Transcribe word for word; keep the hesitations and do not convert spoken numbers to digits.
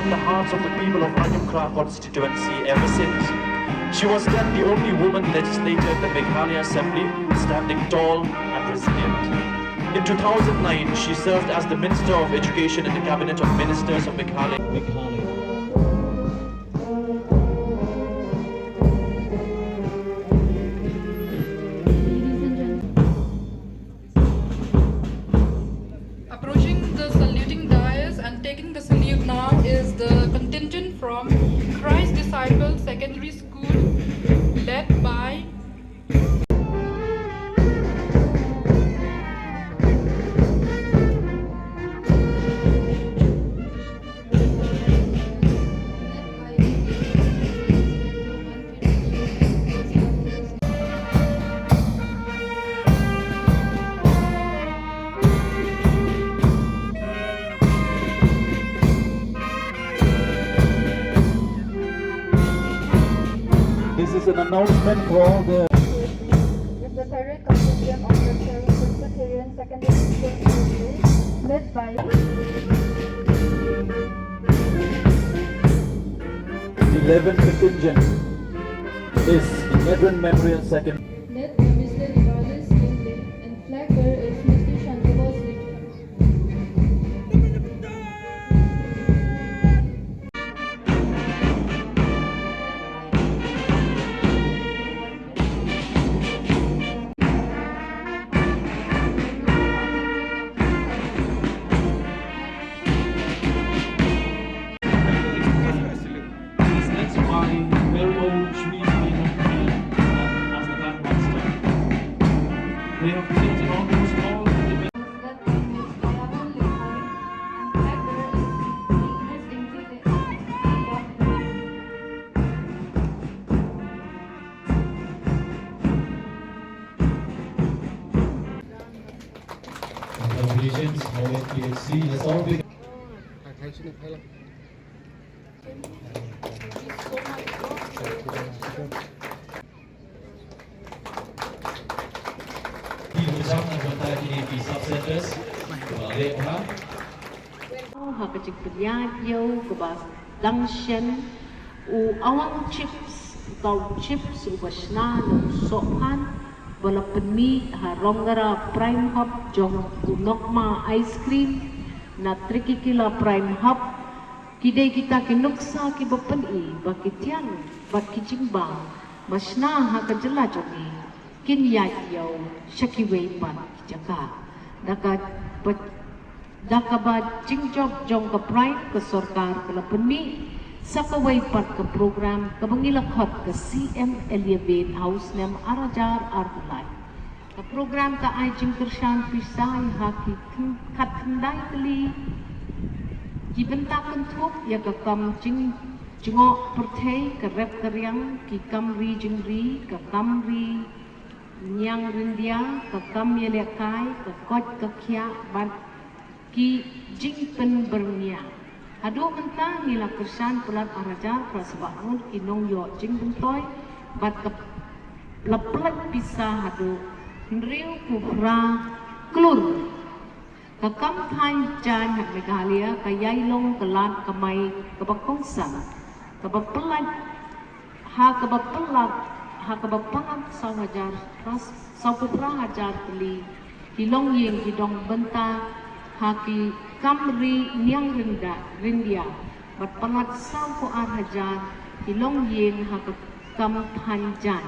the hearts of the people of Rajamkhra constituency ever since. She was then the only woman legislator in the Meghalaya Assembly, standing tall and resilient. In two thousand nine, she served as the Minister of Education in the Cabinet of Ministers of Meghalaya. Meghalaya. Approaching the saluting dais and taking the salute now is the contingent from Christ Disciple Secondary School, led by This is an announcement for the The parade contingent of the Presbyterian Secondary School, led by eleventh contingent is the Edwin Memorial Second. Led by Mister Evangelist Kimley and flag bearer is Mister Shantabos Lee. That's why very old trees may not be as the bandmaster. They have painted almost all of the Congratulations, Hawaiian P H C. Let's all be Ki bishar na bynta kine ki sub centers. Ba leh ha. Ha ka jingpynïaid ïew kaba dang shen u Awang Chips, u Chips uba shna na u Sohphan, ba la pynmih ha Rongara Prime Hub jong u Nokma Ice Cream na Trikikila Prime Hub. Ki dei kita ki nuksa kiba pyni ba ki tiang bad ki jingbam ba shna ha ka jylla jong ngi kin ïaid ïew sha kiwei pat ki jaka. Da kaba, da kaba jingjop jong ka Prime, ka sorkar ka la pynmih sa kawei pat ka program kaba ngi la khot ka C M Elevate ha u snem ar hajar arphew lai. Ka program ka ai jingkyrshan pisa ïa ki khatkhyndai tylli ki bynta kynthup ïa ka kam jing, jngoh pyrthei, ka rep ka riang, ki kam ri jingri, ka kam ri niang ryndia, ka kam ïalehkai, ka koit ka khiah bad ki jingpynbyrngia. Haduh mynta ngi la kyrshan palat ar hajar phra spah ngut ki nongïoh jingmyntoi bad ka la pynlait pisa haduh hynriewphew phra klur. Ka kam thaiñ jaiñ ha Meghalaya ka ïai long ka lad kamai kaba kongsan kaba pynlait ha kaba pynlait, ha kaba pynlait saw hajar, sawphew phra hajar tylli ki longïing ki dong bynta ha ki kam ri niang rynda, ryndia bad pynlait sawphew ar hajar ki longïing ha ka kam thaiñ jaiñ.